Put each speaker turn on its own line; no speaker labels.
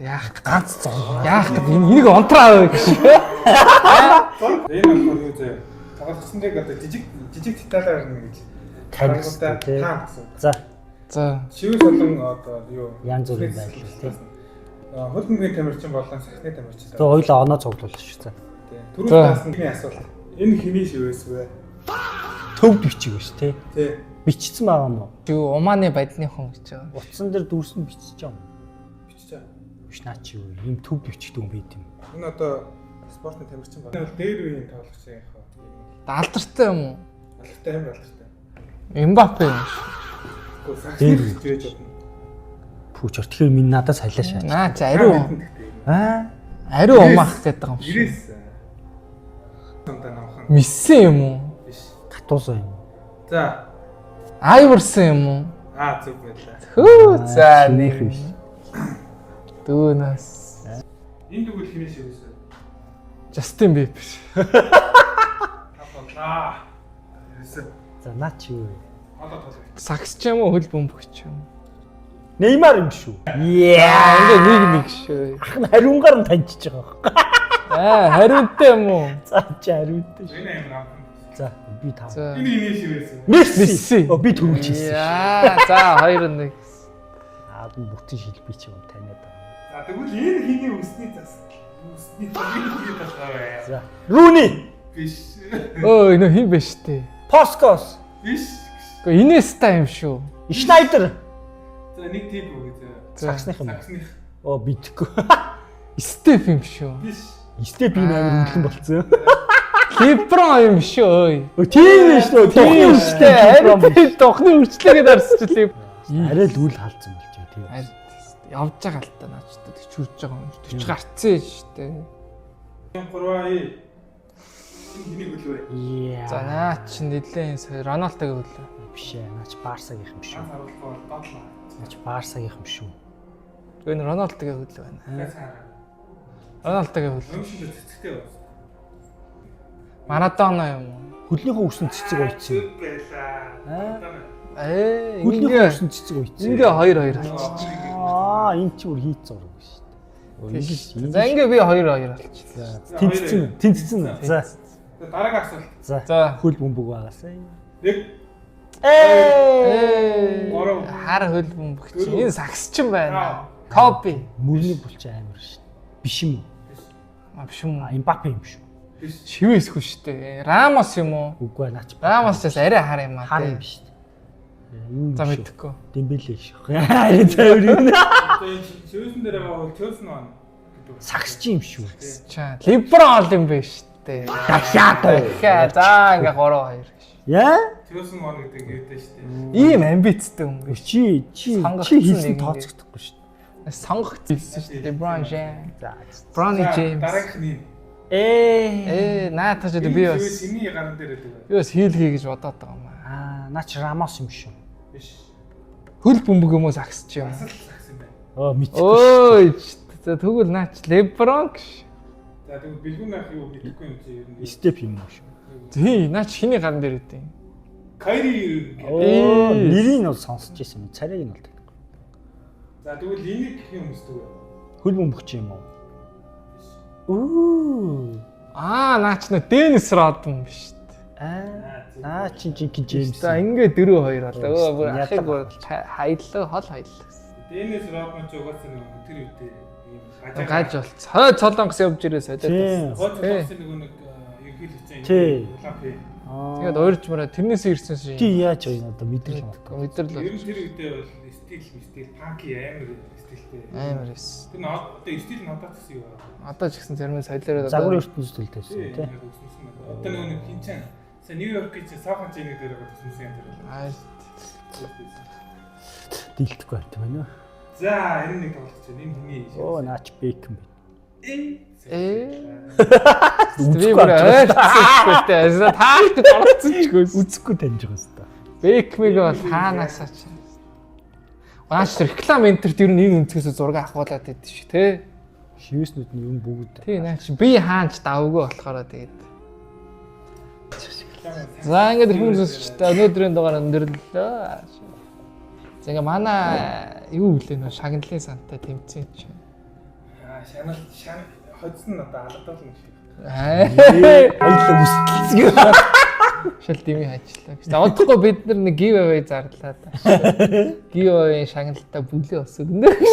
Яах
Ганц зураг.
яах гэдэг энэ энийг онтраа авъя гэж.
Энэ болохоор юу заяа. Тоглогчсон дээр одоо жижиг жижиг деталаар нэг гэж.
Таньсан тий.
Таан гэсэн.
За
За.
Шивээс болон одоо юу
Янз бүрийн байдлаар, тий.
Хөлбөмбөгийн тамирчин болон сахны тамирчин.
тэгээ хоёлаа оноо цуглуулна шүү. За.
Тий. Түрүү
За.
таасан миний асуулт. Энэ хэний шивээс вэ?
Төвд бичиг биш тий.
Тий.
Бичсэн байгаа юм уу?
Юу Уманы баядны хүн гэж байгаа.
Утсан дээр дүрсэн бичиж байгаа юм.
Бичиж байгаа.
Биш наа чи юу? Ийм төвд бичдэг юм байт юм.
Энэ одоо спортын тамирчин байна. Энэ бол дээр үеийн тоглогч юм яг.
Алдартай юм уу?
Алдартай, амар алдартай.
Эмбапе юм шиг.
Гэхдээ саксны
Дээр
гэж байж болно.
Пүүчэр тэгэхээр минь надаас халиа шаач.
Наа чи ариу
Аа
ариу умаах гэдэг юм шиг.
90-с. Тунда намхан
Месси юм уу?
биш.
гатуусан юм.
За.
Айверсон юм уу?
Аа, зөв байлаа.
Хөө за
нэг
нэг
биш.
Дүүнээс
Энэ тэгвэл хэний шивээс вэ?
Justin Bieber.
Тавлаа. 9.
За наа чи юу вэ?
Одоо тоглоо.
Сакс ч юм уу хөл бөмбөгч юм.
Неймар юм шүү. Яа.
Ингээ нэг нэг шүү.
Ах нь хариунгаар нь таньчихж байгаа байхгүй.
Аа хариунтай юм уу?
За чи хариунтай шүү.
Энэ амар амхан.
За би тав.
За.
Энэ хэний шивээс вэ?
Месси.
Месси.
Оо би төрүүлж хийсэн.
Яа, за 2-1.
Аа би бүтэн шилбий чи юм таниад байгаа.
За тэгвэл энэ хэний үсний зас. Үсний засгийн талгаа вэ?
За Руни,
Биш.
Өө энэ хин бэ штэ.
Поскос,
Биш.
Гэхдээ Инеста юм шүү.
Шнайдер.
За нэг тип үгүй зөө.
За
Саксных юм. уу?
Саксных.
Оо бидэхгүй.
Степ юм шүү.
Биш.
Степ ийм амар үлэн болцсон.
Леброн юм шүү ой.
Өө тийм ээ шүү.
Тийм
шүү
штэ. Харин тийм дохны үрчлээгээд арсчлээ.
Арай л үл халдсан болж байгаа тийм.
Харин явж байгаа л та наач та 40 хүрж байгаа юм. 40 гарцсан штэ.
3 А. Энэ хэний хөл вэ?
Яа.
За наа чи нэлээд сая Роналдогийн хөлөө.
Биш ээ. Наач Барсагийнх юм шүү.
Ганц харуулахгүй бол дотлаа.
Наач Барсагийнх юм шүү.
Энэ Роналдогийн хөлөө байна.
Ганц хараа.
Роналдогийн хөлөө.
Өмшөнд цэцэгтэй байна.
Марадона юм уу?
Хөлнийхөө үсэн цэцэг уйдсан.
Зүг байлаа.
Ээ
Хөлнийхөө
ингээ
үсэн цэцэг уйдсан.
ингээ 2-2 болчих.
Аа энэ чи бүр хийц зураг шүү дээ. Ингэж
За ингээ би 2-2 болчих.
Тэнцсэн. Тэнцсэн. За.
Дараагийн асуулт.
За.
За.
Хөл бөмбөг байгаасай.
1
Ээ.
Ээ.
Гурав.
Хар хөл бөмбөгч.
Дөрөв.
Энэ сагсчин байна. Коби.
Мөрний булчин амар шүү дээ. Биш юм уу?
А биш юм
А
уу?
Эмбапе юм шүү.
Биш.
Шивээсгүй шүү дээ. Рамос юм уу?
Үгүй ээ наач
Рамос ч бас арай хар юм аа.
хар
тий.
юм биш үү? Юу юм
За
шүү.
мэдэхгүй.
Дембеле шүү. Арай цайвар юм.
Одоо энэ шивээсэн дээр байгаа бол Челси маань гэдэг.
Сагсч юм шүү.
Чаа. Леброн ол юм биш үү?
Дахиад уу?
Дахиад. За ингээ 3-2 гэж.
Яа?
Челси маань гэдэг юутай шүү дээ.
Ийм амбицтай юм биш.
Чи чи чи
Сонгогдсон
хийсэн
нэг
тооцогдохгүй шүү.
Сонгогдсон шүү дээ. Леброн Джеймс.
За.
Брони
За,
Джеймс.
Дараагийнх нь
Ээ.
Ээ наатаж одоо би
энэ
бас
шивээс энэний гаран дээр байдаг.
би бас хийлгэе гэж бодоод байгаа юм аа.
Аа наач Рамос юм шүү.
Биш.
Хөл бөмбөг юм уу сагсч юм.
Бас л сагс юм байна.
Оо мэдхгүй.
Өөй. За тэгвэл наач Леброн гэж.
За тэгвэл бэлгүүн ах юу мэдэхгүй юм чи ер нь.
Степ юм уу шүү.
Тий, наач хиний гаран дээр үдیں۔
Кайри
Оо
Ээ.
нэрийг нь бол сонсч ирсэн юм. Царайг нь бол танихгүй.
За тэгвэл энийг гэх юм өсдөг вэ?
Хөл бөмбөгч юм уу? Үу.
Аа, наач нэ Денис Родман биш үү?
Аа. Наа чин жинхэнэ Джеймс.
За ингээ 4-2 болоо. Өө бүр
Яддаг
ахыг бүр хаялаа, хол хаялаа.
Денис Родман ч угаасаа нэг тэр үедээ ийм гажаа
Гаж болц. Хой цолонгос явж ирээ солиод.
Тийм.
Хой цолонгосын нөгөө нэг ерөнхийлөгч
Тий.
Улаан пи.
Аа.
Тэгээд уурж мөрөө тэрнээс ирсэн шин.
Тий яаж байгаа юм одоо мэдрэл юм.
Мэдрэл
Ер нь тэр үедээ бол стил стил панки амар стилтэй.
амар эс.
Тэр нь одоо стил нь одоо ч гэсэн юу байна.
Одоо ч гэсэн зарим нь солиороо
Загварын ертөнцид төлдөөсөн
Тий.
тий.
Яг өссөн байна. Одоо нөгөө нэг хин чан сая Нью-Йоркийн чинь Сан Франциско дээр байгаа төссөн юм тэр бол.
Аа
Дийлдэхгүй байт юм байна уу?
За энэ нэг тоглогч байна. Энэ хиний.
Оо наач Бекхэм байна.
Ээ. Би
Үзэхгүй
бүр
авч байгаа
ойрцсон ч үгүй. Таах гэж орцсон ч үгүй.
Үзэхгүй таньж байгаа хэвээр.
Бекмиг бол хаанасаа ч. Наач реклам энтерт ер нь энэ өнцгөөс зураг авахуулаад байдсан шүү те.
Шивэснүүд нь юм бүгд.
Тий наач би хаанч давгүй болохоор тэгээд. За ингээд хүмүүс үзэгчтэй өнөөдрийн дугаар өндөрлөлөө. За ингээ манай юу гэлээ нөө шагналын сантай тэмцээн чинь.
Аа, шанал шан хоцсон нь одоо алгадуулна гэж.
Аа.
Баялаа үсгэлцгээ.
Шал дими ажиллаа гэж. За удахгүй бид нар нэг giveaway зарлаа да. Giveaway шагналтаа бүлээ бас өгнө гэж.